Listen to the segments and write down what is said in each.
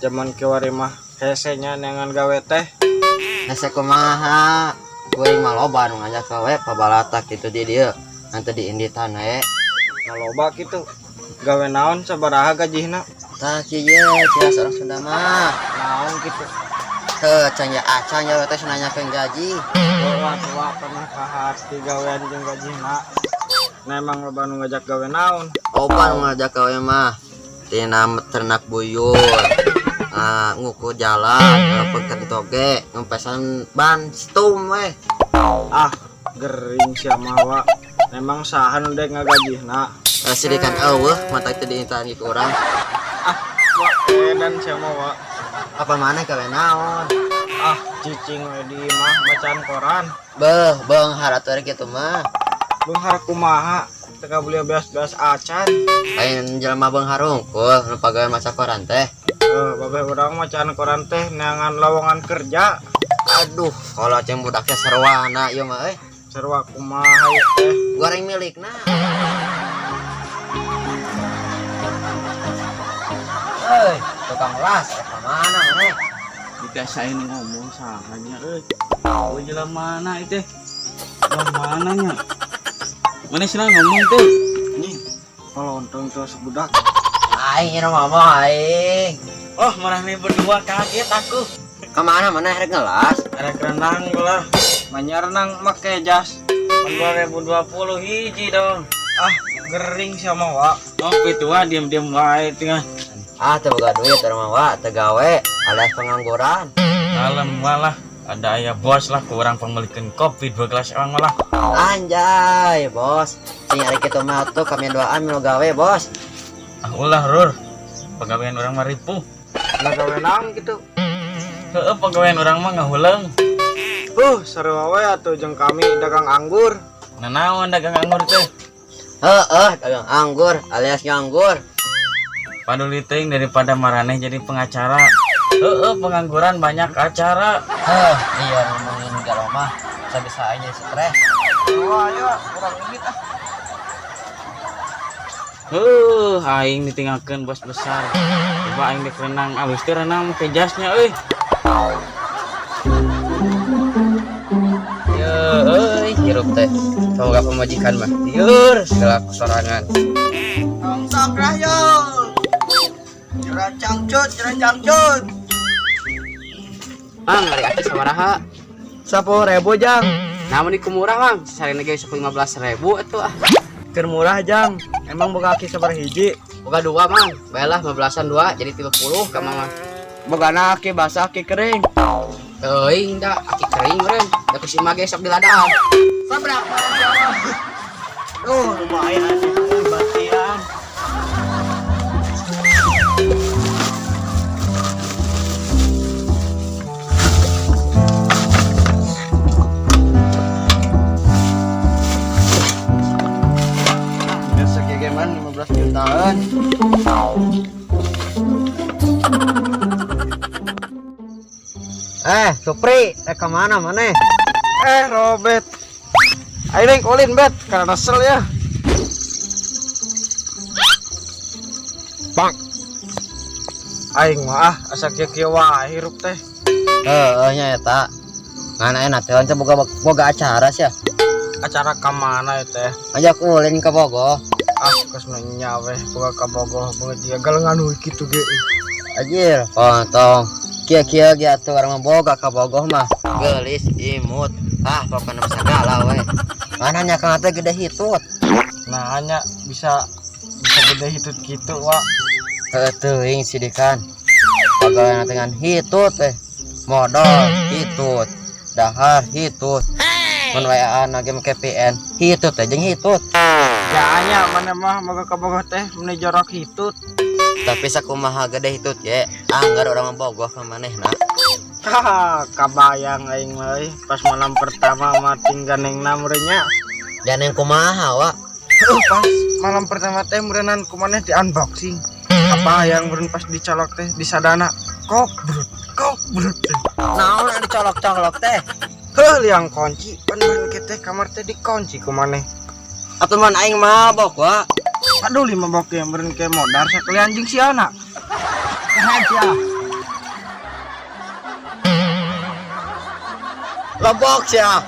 Zaman kiwari mah hese nya neangan gawe teh. Hese kumaha? Kuring mah loba nu ngajak gawe pabalatak kitu di dieu. Nanti di inditan we. Nah loba kitu. Gawe naon sabaraha gajihna? Tah kieu cia orang Sunda mah. Naon kitu? Heuh, can ya acan ya teh nanyakeun gaji. Wah, tua pernah ka hati gawean jeung gajihna. Nah emang loba nu ngajak gawe naon? Loba nu ngajak gawe mah. Tina ternak buyur. Ngukur jalan, ngepengkeun toge, ngempesan ban stum we. Ah, gering sia mah wa. Emang saha nu dek ngagajihna? Sidikan eueuh mata teu diintaan ku urang. Ah, wa edan sia mah wa. Apa maneh gawe naon? Ah, cicing we di imah bacaan koran. Beuh, beunghar atuh kitu mah. Beunghar kumaha? Teu kabeli beas-beas acan. Lain jelema beunghar hungkul nu pagawe maca koran teh. Babeh urang macaan koran teh neangan lowongan kerja. Aduh, kalau ceng budaknya sarwana ieu mah euy. Sarua kumaha ieu teh? Goreng milikna. Euy, tukang las, ka mana maneh? Dikasain ngomong sahanya euy. Oh, jelema mana ieu teh? Jelema mana nya? Mana sih ngomong teh? Nih, pelontong tuh sebudak. Aing ieu ngomong aing. Oh, marah nih berdua kaget aku. Kemana mana rek ngelas? Rek renang lah. Manya renang make jas. 2020 hiji dong. Ah, gering sama wa. Oh, itu diam-diam wae tengah. Ah, teu boga duit urang mah wa, teu gawe alias pengangguran. Kalem malah ada ayah bos lah kurang pemelikan kopi 2 gelas orang malah. Anjay, bos. Sing ari kitu mah tuh kami doaan nu gawe, bos. Ah, ulah rur. Pegawaian orang mah ripuh. Lah gawe naon kitu? Heeh, pegawaian orang mah ngahuleung. Sarua we atuh jeung kami dagang anggur. Nah, naon dagang anggur teh? Heeh, dagang anggur alias nganggur. Paduli teuing daripada maraneh jadi pengacara. Heeh, pengangguran banyak acara. Heh, iya ngomongin galau mah bisa-bisa aja stres. Wah, ayo urang ini ah. Heuh, aing ditinggalkeun bos besar. Coba aing dek renang, alus teh renang make jasnya euy. Ye euy, hirup teh. Semoga pemajikan mah lieur segala kesorangan. Tong yo. Jeracangcut, jeracangcut. Mang, ari aki sabaraha? 10.000, Jang. Nah, mun iku murah, Mang. Sasarina ge sok 15.000 atuh ah. Keur murah, Jang. Emang boga aki sabaraha hiji? Boga 2, Mang. Baelah 15-an 2 jadi 30 ka Mang mah. Bogana aki basah aki kering. Teuing da aki kering meureun. Da ku si mah ge sok diladaan. Sabaraha, Jang? Duh, lumayan euy batian. Biasa gegeman 15 jutaan. Supri, rek ka mana maneh? Robert. Ayo deng, ulin bet, karena kesel ya. Bang. Aing mah ah, asa kieu-kieu wae hirup teh. Heeh nya eta. Mana enak teh teh boga acara sia. Acara ka mana ieu teh? Ajak ulin ka Bogo. Ah, geus nya weh, boga ka Bogo, boga dia galengan we kitu ge. Anjir, pontong. Kieu-kieu ge atuh urang mah boga ka Bogo mah. Geulis, imut. Ah, pokona mah sagala we. Mana nya kang teh gede hitut. Nah, nya bisa gede hitut kitu, wa. Heuh teuing sidikan. Pagawean dengan hitut teh. Modal hitut, dahar hitut. Mun WA-an lagi make PN, hitut teh jeung hitut. Ya nya mana mah boga ka Bogo teh meuni jorok hitut. Tapi sakumaha gede hitut ge, anggar urang mah bogoh ka manehna. Haha, kabayang aing mah euy pas malam pertama mah tinggal gandengna meureun nya. Gandeng kumaha, wa? Heuh, pas malam pertama teh meureunnan ku maneh di unboxing. Kabayang meureun pas dicolok teh disadana kobrut, kobrut teh. Naon anu dicolok-colok teh? Heuh, liang kunci, pan meureun kieu teh kamar teh dikunci ku maneh. Atuh mun aing mabok, wa. Aduh, lima bok ge meureun ke modar sakali anjing si anak. Keren sia. Lebok sia.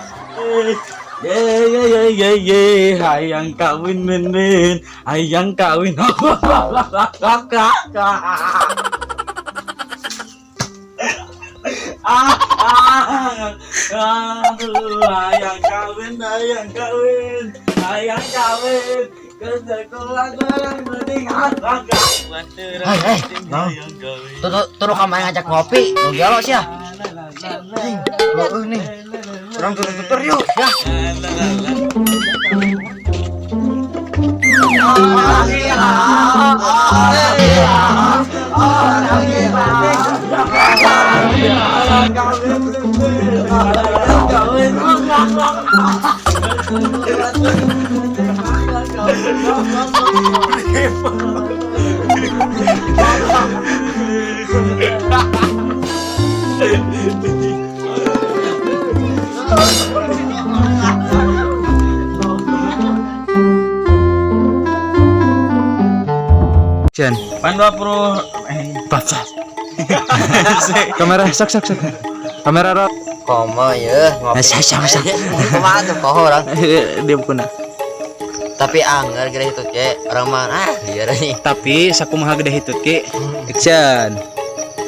Ye ye ye ye ye, hayang kawin min min, hayang kawin. Ah, ah, aduh, hayang kawin, hayang kawin, hayang kawin. Ke sekolah bareng mending. Hai, hai. Tuh tuh kamu ngajak ngopi, nu gelo sia. Heeh nih. Urang tutur-tutur yuk. Ya. Jen. Pan 20 eh. Kamera sok sok sok. Kamera roll. Komo ye ngopi. Kumaha tuh poho urang. Dia kuna. Tapi anger gede hitut ge urang mah ah lieur nih. Tapi sakumaha gede hitut ki. Action.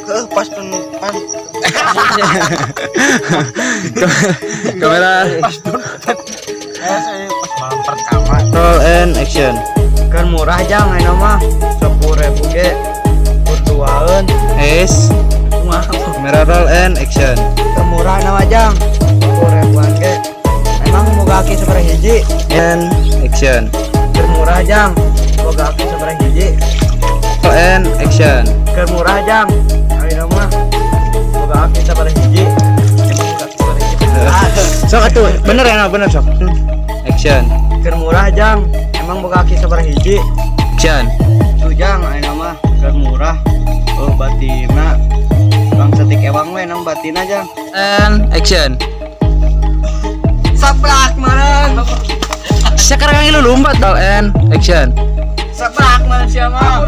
Heuh, pas pun pas. Kamera pas pun. Pas malam pertama. Roll and action. Kan murah jang ayeuna mah 10.000 ge. Kurduaeun. Es. Kamera roll and action. Teu murah nama jang. 10.000-an ge. Emang boga aki sabaraha hiji? And action. Keur murah jang. Boga aki sabaraha hiji? Roll and action. Keur murah jang. Ayeuna mah boga aki sabaraha hiji? Emang boga aki sabaraha hiji? Sok atuh, bener ya, bener sok. Action. Keur murah jang. Emang boga aki sabaraha hiji? Action. Tuh jang ayeuna mah keur murah. Oh batina. Bang setik ewang we nang batina jang. And action. Saplak marang. Sekarang lu lompat. Roll and action. Saplak marang sia mah.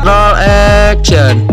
Roll action.